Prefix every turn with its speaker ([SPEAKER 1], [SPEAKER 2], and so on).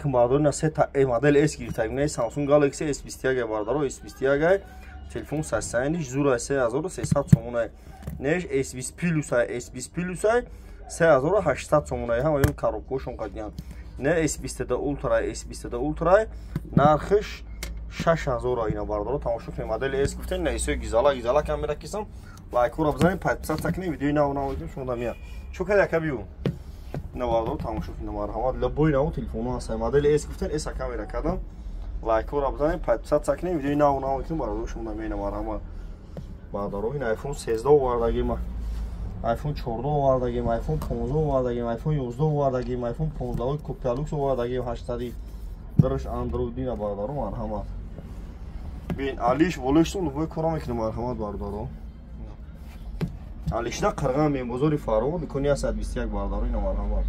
[SPEAKER 1] Бародаро, на сета модели S гирифтагим, не, Samsung Galaxy S21 бародаро, S21 телефон сасайниш зура, 3300 сомона. Неш S20 Plus, S20 Plus 3800 сомона, ҳама ё коробкошон қадиян. Не, S22 Ultra, S22 Ultra нархиш 6000 ина. Бародаро, тамошо кунед, модели S гуфтен, на исои гизала гизала камера кисам, лайкуро бизанед, подписаться кунед, видеои нав нав шумо да мия. Чо кад яка бию? Ина, бародаро, тамошо кунед, марҳамат, любой нав телефонҳо ҳастанд. Модели S гуфтен, S камера кардам, лайкҳоро бизанед, подписаться кунед, видеои нав нав мекунем, бародаро, шумо да меина. Марҳамат, бародаро, ин iPhone 13 овардагим, iPhone 14 овардагим, iPhone 15 овардагим, iPhone 11 овардагим, iPhone 15 копия люкс овардагим, 800 дараш Android ина. Бародаро, марҳамат, бин, алиш болоштон любой кора мекунем. Марҳамат, бародаро, алишда қирған бин, бозори Фаро, дукони 121. Бародаро, ина, марҳамат.